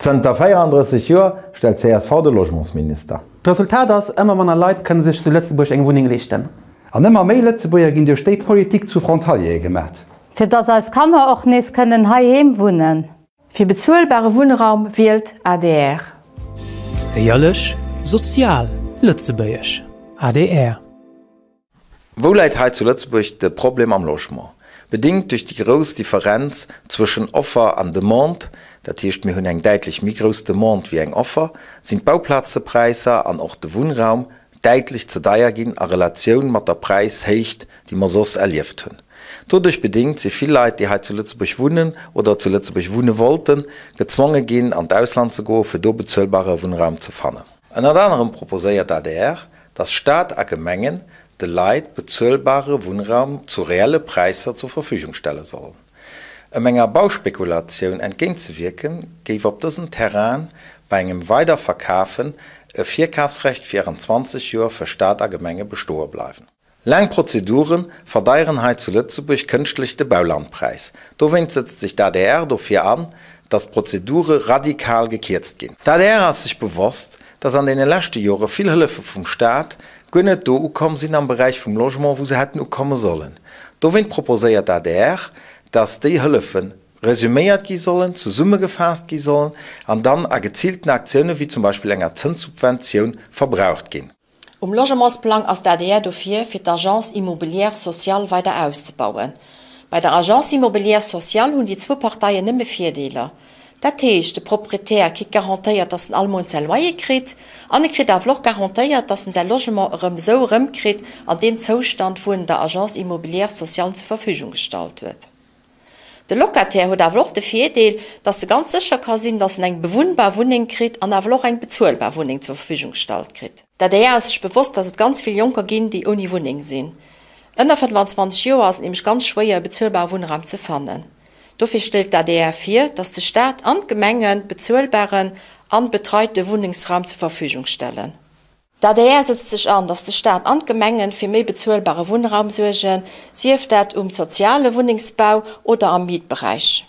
Zënter 34 Joer stellt csv de Logementsminister. D'Resultat ass, ëmmer manner Leit kënne sech zu Lëtzebuerg eng Wunneng leeschten. An ëmmer méi Lëtzebuerger ginn duerch déi Politik zu Frontaliere gemat. Fir dass eis Kanner och nees kënnen heiheem wunnen. Fir bezuelbare Wunnraum wielt adr. Éierlech, sozial, lëtzebuergesch, adr. Wou läit hei zu Lëtzebuerg de Problem am Logement? Bedingt duerch déi grouss Differenz zwëschen Offer an Demande, dat heescht mir hunn eng däitlech méi grouss Demande wéi eng Offer, sinn d'Bauplazepräisser an och de Wunnraum däitlech ze deier ginn a Relatioun mat der Präishéicht, déi mer soss erlieft hunn. Doduerch bedingt si vill Leit, déi hei zu Lëtzebuerg wunnen oder zu Lëtzebuerg wunne wollten, gezwonge ginn an d'Ausland ze goe fir do bezuelbare Wunnraum ze fannen. Ënnert anerem proposéiert d'ADR, dass Staat a Gemengen de Leit bezuelbare Wunnraum zu reelle Präisser zur Verfügung stelle sollen. Ëm enger Bauspekulatioun entgéintzewierken, géif op dësen Terraine bei engem Weiderverkafen e Virkafsrecht fir 20 Joer fir Staat a Gemenge bestoe bleiwen. Laang Prozedure verdeieren hei zu Lëtzebuerg kënschtlech de Baulandpräis. Dowéinst sëtzt sech d'ADR dofir an, datt d'Prozedure radikal gekierzt ginn. D'ADR ass sech bewosst, datt an deene leschte Jore vill Hëllefe vum Staat guer net do ukomm sinn am Beräich vum Logement, wou se hätten ukomme sollen. Dowéint proposéiert d'ADR, datt déi Hëllefe resüméiert gi sollen, zesummegefaasst gi sollen an dann a geziilten Aktioune wéi zum Beispill enger Zënssubventioun verbraucht ginn. Um Logementsplang ass d'ADR dofir, fir d'Agence immobilière sociale weider auszebauen. Bei der Agence immobilière sociale hunn déi zwou Parteien nëmme Virdeeler. Dat heescht, de Proprietär kritt garantéiert, dass en all Mount säi Loyer kritt, an e kritt awer och garantéiert, dass en säi Logement erëm esou erëmkritt an deem Zoustand, wou en der Agence immobilière sociale zur Verfügung gestallt huet. De Locataire huet awer och de Virdeel, dass e ganz sécher ka sinn, dass en eng bewunnbar Wunneng kritt an awer och eng bezuelbar Wunneng zur Verfügung gestallt kritt. D'adr ass sech bewosst, dass et ganz vill Jonker ginn, déi ouni Wunneng sinn. Ënner 25 Joer ass et nämlech ganz schwéier, e bezuelbare Wunnraum ze fannen. Dofir stellt d'adr vir, dass de Staat an d'Gemenge bezuelbaren an betreite Wunnengsraum zur Verfügung stellen. D'adr sëtzt sech an, datt de Staat an d'Gemengen fir méi bezuelbare Wunnraum suergen, sief dat um soziale Wunnengsbau oder am Mietberäich.